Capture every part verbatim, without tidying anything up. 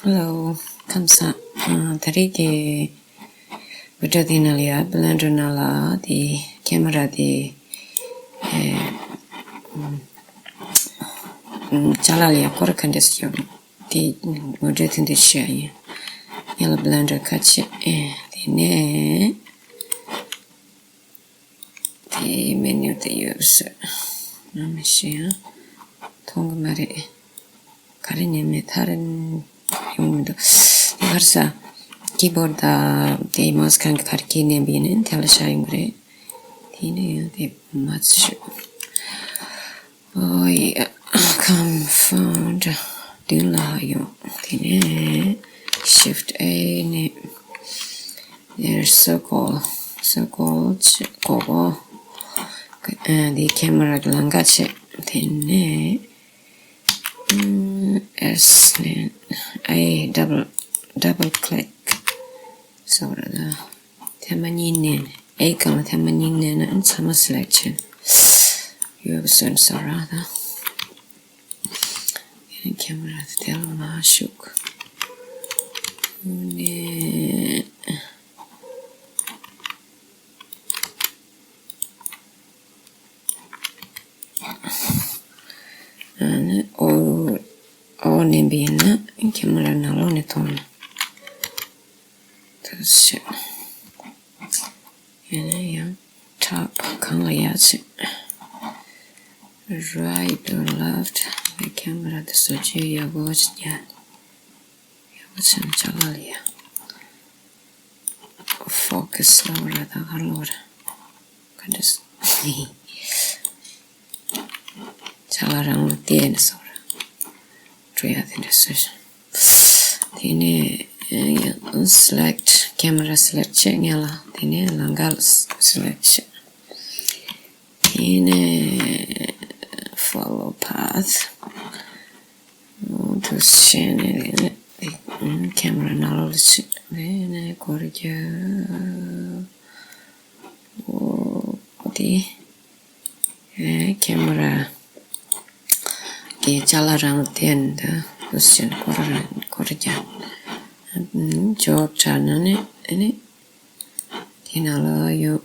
Hello, ཁམས་བཟང་། ཨ། ད་རེས་ཀྱི་བི་ཌི་ཡོ་དེ་ནང་ལ་ཡ་Blender ནང་ལ་དེ་ཁེ་མ་ར་དེ་ཨེ་ཨམ་ཅ་ལག་ལ་ཡ་སྐོར་ག་འདྲས་ཡོད་དེ་ངོ་སྤྲོད་ཐུང་ཐུང་ཞུ་ཡ་ཡིན། ཡ་ལ་Blender ཁ་ཕྱེ། ཨེ་དེ་ནས་དེའི་མེ་ནུ་དེ་ཡོད་ས་ང་མི་ཤེས་ཡང་མཐོང་གི་མ་རེད། ག་རེ་ཉན་མེད་ཐག་རིང་ཡོང་མི་འདུག་དེ་གར་ས་ཀི་བོར་ཌི་དང་དེ་མའོ་སི་གང་གི་གར་ཀི་མནན་པ་ཡིན་ན་དེ་ལ་ཤ་ཡོང་གི་རེད། དེ་ནས་ཡང་དེ་མ་ཚི་ཤོད། ཨོ་ཡ། Confound མདུན་ལ་ཡོང་། དེ་ནས་Shift A ནས་དེར་Circle Circle བྱེད་དགོས། ཨ་དེ་ཁེ་མ་ར་གི་ལམ་ཁ་བྱེད། དེ་ནས་ཨམ་S ནས་A double double click བཟོ་ར་ད། ཐེངས་མ་གཉིས་མནན། A སྒང་ལ་ཐེངས་མ་གཉིས་མནན་ན་ཚང་མ་select བྱས་ཡོད་པ་སོན་སོ་ར་ད། ཁེ་མ་ར་དེ་ལ་མ་ཞུགས། ནས། ཨ་ནི་ཨོ་ཨོ་མནན་པ་ཡིན་ན་ཁེ་མ་ར་ནང་ལོགས་ནས་མཐོང་ནས། ད་ཤི། ཡིན་ན་ཡང་top གང་ལ་ཡར་ཕྱིན། Right to left གི་ཁེ་མ་ར་དེ་བཟོ་བཅོས་ཡག་པོ་ཞིག་རྒྱག་ཡག་པོ་བྱས་ན་ཅ་ལག་ལ་ཡ། Focus ལབ་ར་ད་ག་ལབ་ར། ག་འདྲ་སོང་། ཅ་ལག་རང་ལ་བལྟས་ནས་སོང་ར། འགྲོ་ཡ་དེ་འདྲ་སོང་། དེ་ནས་select camera select བྱས་ངེས་ལ། དེ་ནས་ལམ་ཁ་select བྱས། དེ་ནས་follow path། འོ་དེ་བྱས་ནས་ཁེ་མ་ར་ནང་ལོགས་ལ་ཕྱིན། དེ་ནས་སྐོར་རྒྱག་འོ་དེ་ཁེ་མ་ར་གི་ཅ་ལག་རང་ལ་བསྟན་འདུག་དེ་བྱས་ནས་སྐོར་ར་སྐོར་རྒྱག་འཇོག་དྲ་ན་ནི་ཨ་ནི་དེ་ནང་ལ་ཡོད།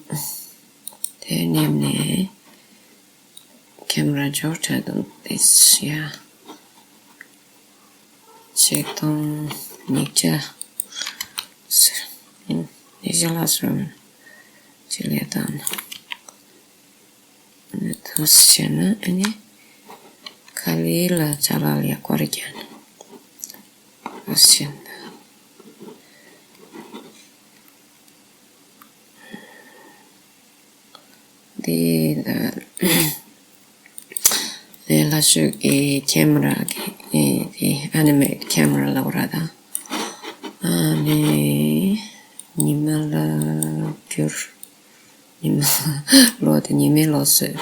དེ་མནན་ནས་ཁེ་མ་ར་འཇོག་དྲ་དང་དེ་ཡ། ཆིག་སྟོང་ཉིས་བརྒྱ། ཉིས་བརྒྱ་ལྷག་སོང་། ཅི་ལས་བཏང་ན། ཨ་ནི་དུས་བྱས་ན་ཨ་ནི་ག་ལེ་ལ་ཅ་ལག་ལ་ཡ་སྐོར་རྒྱག་ནས་དུས་བྱས་ན། དེ་ལས་སླ་ཤོས་ཀྱི་ཁེ་མ་ར་གི་དེ་ཨ་ནི་མེ་ཁེ་མ་ར་ལབ་ར་ད། ཨ་ནི་ཉི་མ་ལ་བསྒྱུར། ཉི་མ་ལོ་དེ་ཉི་མའི་ལོ་སོད།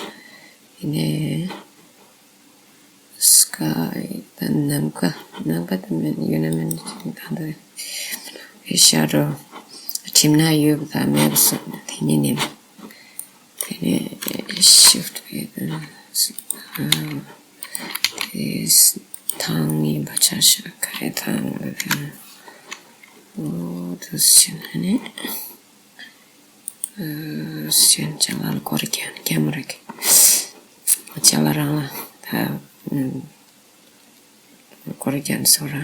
དེ་ནས་sky ད་ནམ་མཁའ་ནམ་མཁའ་དེ་མིན་ཡོད་ན་མིན་ད་འདི་shadow ཁྲིམས་ན་ཡོད་པ་དང་མེད་པ་སོགས་དེ་ཉིད་ནས་དེ་ནས་shift དེ་ཐང་ཡིན་པ་ཆ་བཞག་ག་རེ་ཐང་ལ་དེ་ནས་འོ་དེ་བྱས་ནས་ནི། ཨ་ཅ་ལག་ལ་སྐོར་རྒྱག་ཁེ་མ་ར་གི་ཅ་ལག་རང་ལ་ད་སྐོར་རྒྱག་སོ་ར།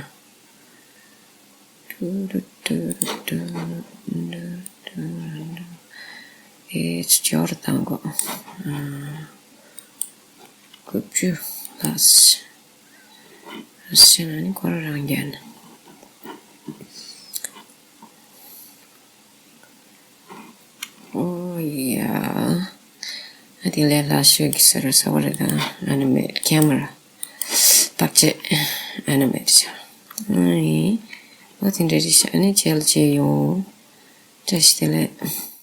ཨེ་ཅོར་དང་གོ་དགུ་བཅུ་ལ་ཤི་ན་ནི་སྐོར་རང་རྒྱག་ན། ཨོ་ཡ། ཨ་དེ་ལས་སླ་ཤོས་ཀྱི་ཟེར་བ་ཟེར་བ་རེད་ད། ཨ་ནི་མེད་ཁེ་མ་ར་བརྟག་དཔྱད་ཨ་ནི་མེད་ཆ། ཨ་ཡི། ཨོ་དེ་འདྲ་རེད་ཤག་ཨ་ནི་ཅེལ་ཅེ་ཡོང་། བཀྲ་ཤིས་བདེ་ལེགས།